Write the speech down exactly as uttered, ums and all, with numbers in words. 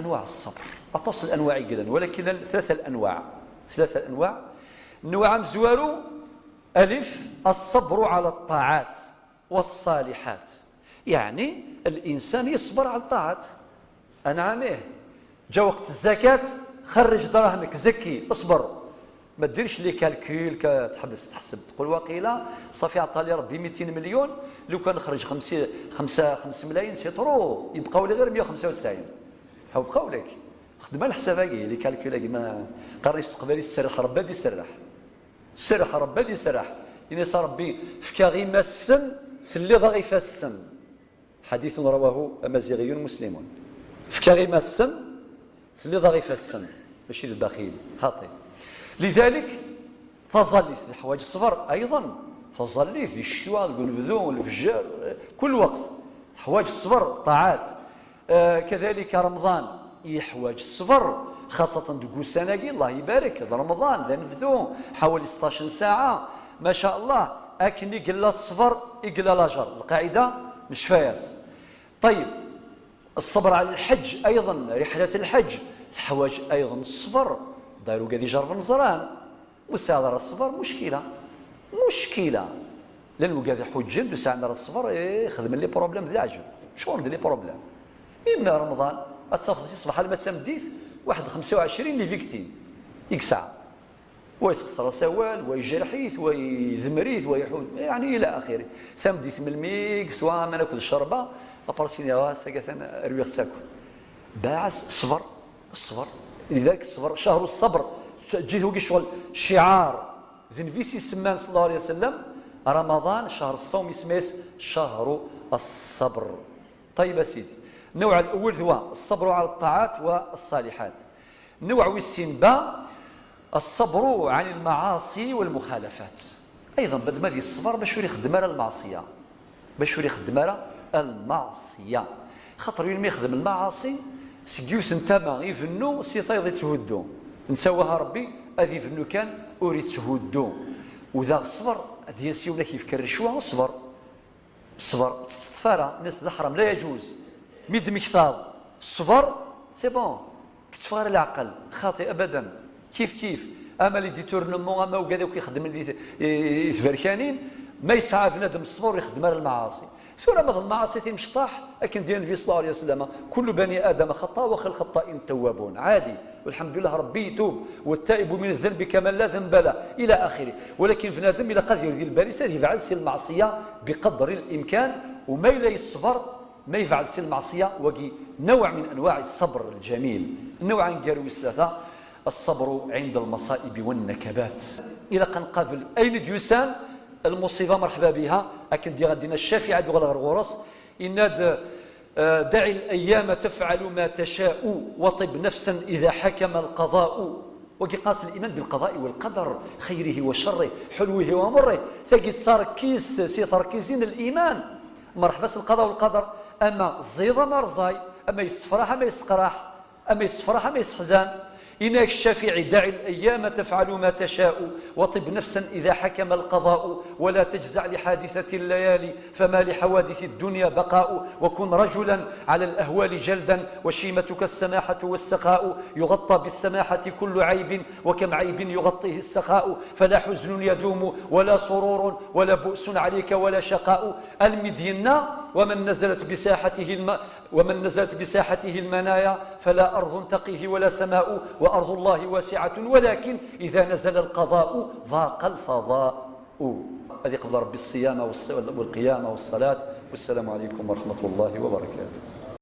أنواع الصبر. Aṭas n anwaɛ i yellan, ولكن ثلاثة الأنواع. ثلاثة الأنواع. Nnwaɛ amezwaru, alif, الصبر على الطاعات والصالحات. يعني الإنسان يصبر على الطاعات. أنعم إيه. جا وقت الزكاة، خرج دراهمك، زكي، اصبر. ما ديرش les calculs، كتحبس تحسب، تقول: "واقيلا صافي عطى لي ربي ميتين مليون، لو كان نخرج خمسين، خمسة، خمسة ملايين c'est trop، يبقاو لي غير مية وخمسة وتسعين". هاو بقاو لك. خدم الحساب هاكي، les calculs هاكي، ما قريش تقبلي تسرح، ربي غادي يسرح. سرح ربي غادي يسرح. إنس ربي فكا غي ما السم، تلي ضغيف السم. حديث رواه أمازيغي مسلم. فكا غي ما السم، تلي ضغيف السم. ماشي البخيل، خاطي. لذلك تظلي تحواج الصبر أيضا. تظلي في الشتوى، تقول بدون الفجر، كل وقت تحواج الصبر، طاعات. آه، كذلك رمضان يحواج الصبر، خاصة دوك السنة كي الله يبارك، هذا رمضان، ذا نبذو حوالي ستاش ساعة، ما شاء الله، أكن يقلى الصبر، يقلى الأجر. القاعدة مش فياس. طيب، الصبر على الحج أيضا، رحلة الحج تحواج أيضا الصبر. دارو قاعد يجرب نزران. وساعة راه الصبر مشكلة، مشكلة. لأن وقاد يحوجن وساعة راه الصبر، إيه، خدم لي بروبليم ذي العجب. شغل لي بروبليم. إما رمضان، أتصفد الصباح لما تسمديت، واحد خمسة وعشرين لي فيكتيم. يكسع. ويسخسر سوال، ويجرحيت، ويذمريت، ويحوج، يعني إلى آخره. ثمديت من الميك، سواء ما ناكل الشربة، أبرسيني راسك، أرويغ ساكو. باعس، صبر، الصبر. لذلك الصبر، شهر الصبر. جيت هو شغل شعار ذي النبي سي سمان صلى الله عليه وسلم، رمضان شهر الصوم، يسميس شهر الصبر. طيب يا سيدي، النوع الأول هو الصبر على الطاعات والصالحات. النوع ويسين با، الصبر عن المعاصي والمخالفات. أيضا بعد ما دي الصبر باش يخدم على المعصية. باش ور يخدم ara المعصية. خاطر وين ما يخدم المعاصي، سيوت نتاما يفنو سي طيض يتهدو. نسواها ربي، أذي يفنو كان ور يتهدو. وذا الصبر، هذه سيونا كيف كرشوها الصبر. الصبر تستفارة، الناس ذا حرام، لا يجوز. ميد مكتاب، الصبر، c'est bon. كتفغر العقل، خاطئ أبدا. كيف كيف. أما لي ديتورنمون، أما وكذا وكيخدم اللي يتبركانين، ما يسعى بنادم الصبر ويخدم على المعاصي. ثورة مثل المعاصي تيمشطاح، لكن دين النبي صلى الله عليه وسلم: "كل بني آدم خطاء وخير الخطائين التوابون". عادي، والحمد لله ربي يتوب، "والتائب من الذنب كمن لا ذنب له"، إلى آخره. ولكن بنادم إلا قد يرضي الباري سير يبعد سي المعصية بقدر الإمكان، وما إلا يصبر ما يفعل سي المعصية، وقي نوع من أنواع الصبر الجميل. النوع نقارو ثلاثة، الصبر عند المصائب والنكبات. إلا كان قابل أين ديوسان المصيبة، مرحبا بها. أكن دي غدينا الشافعي دوغ الغرغورس، إناد، آه، "دع الأيام تفعل ما تشاء، وطب نفسا إذا حكم القضاء". وقي قاس الإيمان بالقضاء والقدر، خيره وشره، حلوه ومره. تجد تركيز، سي تركيزين الإيمان. مرحبا القضاء والقدر، أما الزيضة ما رزاي، أما يسفراح، أما يسقراح، أما يسفراح، أما يسحزان. إناك الشافعي: "دع الأيام تفعل ما تشاء، وطب نفسا إذا حكم القضاء، ولا تجزع لحادثة الليالي، فما لحوادث الدنيا بقاء، وكن رجلا على الأهوال جلدا، وشيمتك السماحة والسخاء، يغطى بالسماحة كل عيب، وكم عيب يغطيه السخاء، فلا حزن يدوم، ولا سرور، ولا بؤس عليك، ولا شقاء". المدينة: "ومن نزلت بساحته الم-، ومن نزلت بساحته المنايا، فلا أرض تقيه ولا سماء، وأرض الله واسعة، ولكن إذا نزل القضاء ضاق الفضاء". هذه قبل ربي الصيام والص-، والقيام والصلاة. والسلام عليكم ورحمة الله وبركاته.